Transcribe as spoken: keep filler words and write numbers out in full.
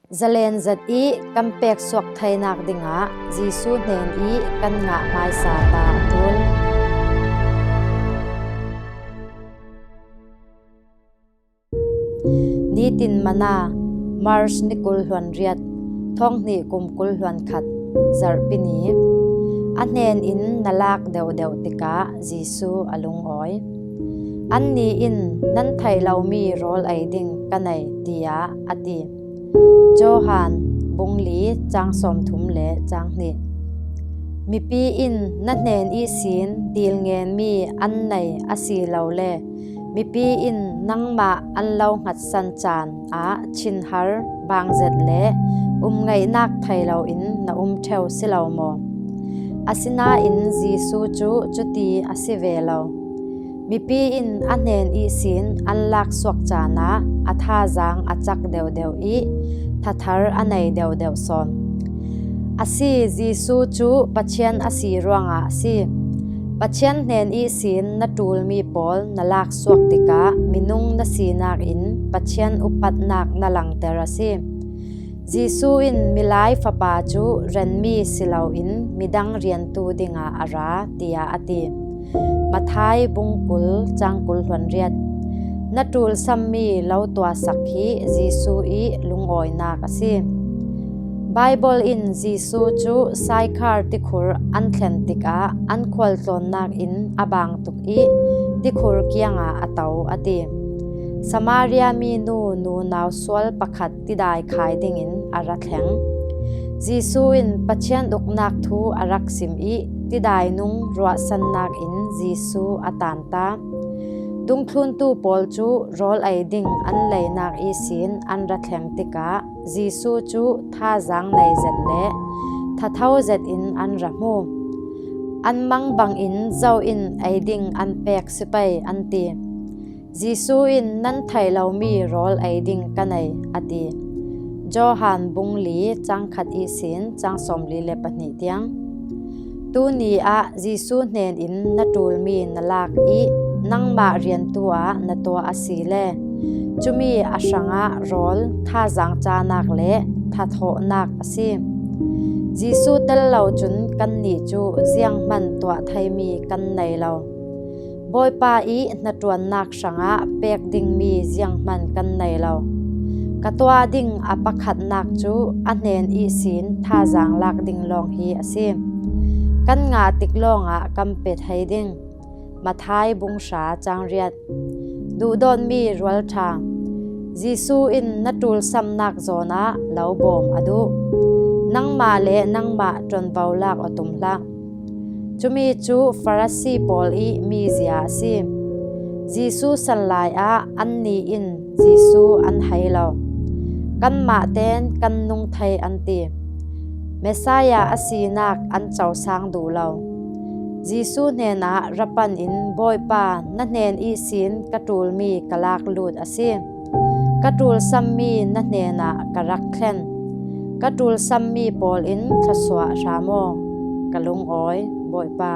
Zalen zet i kan pek suak theinak dingah Jesuh hnen i kan ngah hmaisa ta a ṭul. Nitin Manna, March ni kul hluan riat, thawng hnih kum kul hluan khat, Zarhpi ni. A hnen in na lak deuhdeuh tikah Jesuh a lungawi. Anni in, "Nan theih lomi rawl ei ding ka nei," tiah a ti. Johan, bung li, cang sawmthum le cang hnih. Mipi in na hnen ihsin dil ngenmi an nei asilole, mipi in nangmah an lo hngatsan caan ah thinhar, bangzet le um ngaihnak thei loin na um ṭheu si lo maw? Asinain Jesuh cu cuti a si ve lo. Mipi in a hnen ihsin an lak suak caan ah a thazaang a cak deuhdeuh i thathar a nei deuhdeuh sawn. A si, Jesuh cu Pathian a si ruangah a si. Pathian hnen ihsin na ṭulmi pawl na lak suak tikah minung na sinak in Pathian upatnak na langter a si. Jesuh in Milai Fapa cu renmi si loin midang riantu dingah a ra, tiah a ti. Matthai bung kul, cang kul hluan riat. Na ṭulsammi lo tuahsak hi Jesuh i lungawinak a si. Baibal in Jesuh cu Saikhar tikhur an thlen tikah an khualtlawnnak in a bang tuk i tikhur kiangah a to a ti. Samaria mi nu nunau sual pakhat tidai khai dingin a ra thleng. Jesuh in Pathian uknak thu a rak sim i tidai nung ruahsannak in Jesuh a tan ta. Dungthluntu pawl cu rawl ei ding an leinak ihsin an ra thleng tikah Jesuh cu thazaang nei zet le thatho zet in an ra hmu. An mang bangin zo in ei ding an pek si pei an ti. Jesuh in, "Nan theih lomi rawl ei ding ka nei," a ti. Johan bung li, cang khat ihsin cang sawmli le pahnih tiang. Tuni ah Jesuh hnen in na ṭulmi na lak i nangmah riantu ah na tuah a si le cumi a hrangah rawl, thazaang caanak le thathawhnak a si. Jesuh tel lo cun kannih cu zianghman tuah theimi kan nei lo. Bawipa i hnaṭuannak hrangah pek dingmi zianghman kan nei lo. Ka tuah ding a pakhatnak cu a hnen ihsin thazaang lak ding lawng hi a si. Kan ngah tik lawngah kan pe thei ding. Matthai bung hra cang riat. Duhdawtmi rualṭha. Jesuh in na ṭulsamnak zawnah lo bawm a duh. Nangmah le nangmah ṭuanvo lak aw tum hlah. Cumi cu Farasi pawl i mizia a si. Jesuh san lai ah annih in Jesuh an hei lo. Kanmah tein kan nung thei an ti. Messiah a sinak an cosang duh lo. Jesuh hnenah ra pan in, "Bawipa, na hnen ihsin ka ṭulmi ka lak lut a si. Ka ṭulsammi na hnenah ka rak thlen. Ka ṭulsammi pawl in thluasuah hram aw. Ka lungawi, Bawipa."